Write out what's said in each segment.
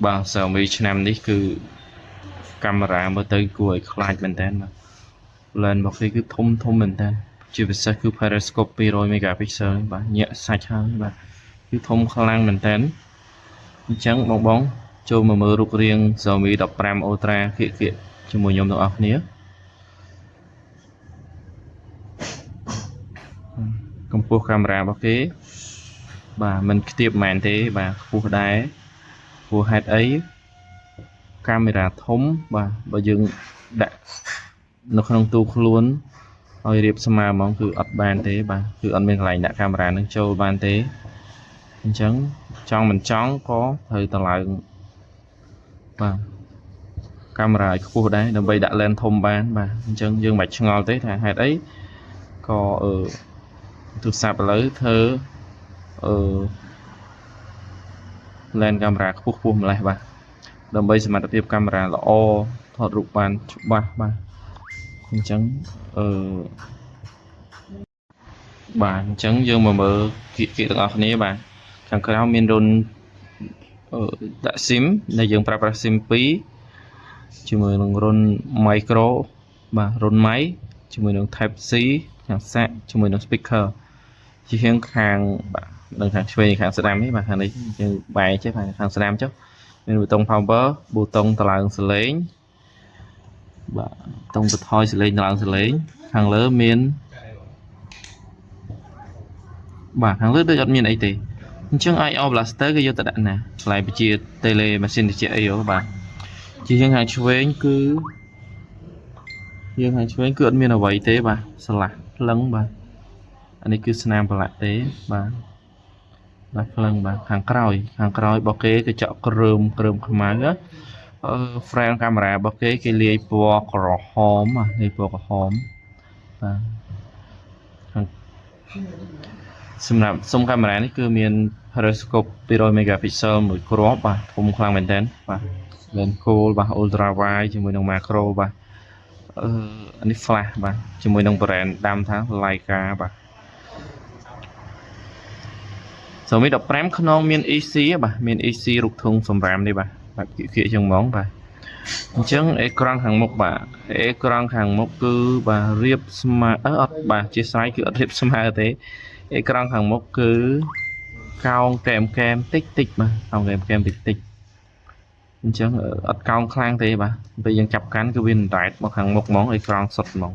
បាទ Xiaomi ឆ្នាំនេះគឺកាមេរ៉ាមើលទៅគួរឲ្យខ្លាចមែនតើបាទ lens របស់គេគឺធំធំមែនតើជាពិសេសគឺ periscope 200 megapixel នេះបាទញាក់សាច់ហើយបាទគឺធំខ្លាំងមែនតើអញ្ចឹងបងបងចូលមកមើលរូបរាង Xiaomi 15 Ultra គៀកគៀកជាមួយខ្ញុំទាំងអស់គ្នាកម្ពស់កាមេរ៉ារបស់គេបាទមិនខ្ទាបមែនទេបាទខ្ពស់ដែរព្រោះហេតុអីកាមេរ៉ាធំបាទបើយើងដាក់នៅក្នុងទូខ្លួនឲ្យរៀបស្មើហ្មងគឺអត់បានទេបាទគឺអត់មានកន្លែងដាក់កាមេរ៉ានឹងចូលបានទេអញ្ចឹងចង់មិនចង់ក៏ត្រូវតឡើងបាទកាមេរ៉ាឲ្យខ្ពស់ដែរដើម្បីដាក់ lens ធំបានបាទអញ្ចឹងយើងមិនបាច់ឆ្ងល់ទេថាហេតុអីក៏អឺទូរស័ព្ទឥឡូវធ្វើអឺ lens កាមេរ៉ាខ្ពស់ខ្ពស់ម្លេះបាទដើម្បីសមត្ថភាពកាមេរ៉ាល្អថតរូបបានច្បាស់បាទអញ្ចឹងអឺបាទអញ្ចឹងយើងមកមើលគៀកគៀកទាំងអស់គ្នាបាទខាងក្រៅមានរន្ធអឺដាក់ SIM ដែលយើងប្រើប្រាស់ SIM 2ជាមួយនឹងរន្ធ micro បាទរន្ធ mic ជាមួយនឹង Type C ខាងសាកជាមួយនឹង speaker ជាហៀងខាងបាទនឹងខាងឆ្វេងខាងស្ដាំនេះបាទខាងនេះយើងបែរចេះបាទខាងស្ដាំចុះមានប៊ូតុង power ប៊ូតុងតម្លើងសលេងបាទប៊ូតុងបន្ថយសលេងតម្លើងសលេងខាងលើមានបាទខាងលើដូចអត់មានអីទេអញ្ចឹង IR blaster គេយកទៅដាក់ណាកន្លែងបញ្ជា tele ម៉ាស៊ីនត្រជាក់អីហ៎បាទជាជាងខាងឆ្វេងគឺយើងខាងឆ្វេងគឺអត់មានអ្វីទេបាទស្លាស់ភ្លឹងបាទអានេះគឺស្នាមប្រឡាក់ទេបាទបាទភ្លឹងបាទខាងក្រោយខាងក្រោយរបស់គេគឺចក់គ្រើមគ្រើមខ្មៅអឺ frame កាមេរ៉ារបស់គេគេលាយពណ៌ក្រហមលាយពណ៌ក្រហមបាទខាងសម្រាប់សុំកាមេរ៉ានេះគឺមាន periscope 200 megapixel មួយគ្រាប់បាទធំខ្លាំងមែនទែនបាទ lens គោលបាទ ultra wide ជាមួយនឹង macro បាទអឺអានេះ flash បាទជាមួយនឹង brand ដាំថា Leica បាទ Xiaomi 15ក្នុងមាន EC បាទមាន EC រូបធុងសម្រាមនេះបាទបែបគៀកៗចឹងហ្មងបាទអញ្ចឹងអេក្រង់ខាងមុខបាទអេក្រង់ខាងមុខគឺបាទរៀបស្មើអឺអត់បាទជាស្រ័យគឺអត់រៀបស្មើទេអេក្រង់ខាងមុខគឺកោងកែមកែមតិចតិចបាទកោងកែមកែមតិចតិចអញ្ចឹងអត់កោងខ្លាំងទេបាទពេលយើងចាប់កាន់គឺវាអណ្ដែតមកខាងមុខហ្មងអេក្រង់សុទ្ធហ្មង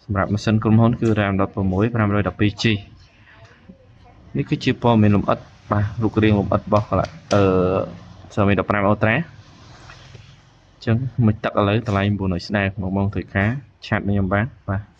សម្រាប់ម៉ាស៊ីនក្រុមហ៊ុនគឺ RAM 16 512 G នេះគឺជាព័ត៌មានលម្អិតបាទរូបរាងលម្អិតរបស់អឺ Xiaomi 15 Ultra អញ្ចឹងមួយទឹកឥឡូវតម្លៃ900ស្ដាងបងបងត្រូវការ chat ខ្ញុំបានបាទ។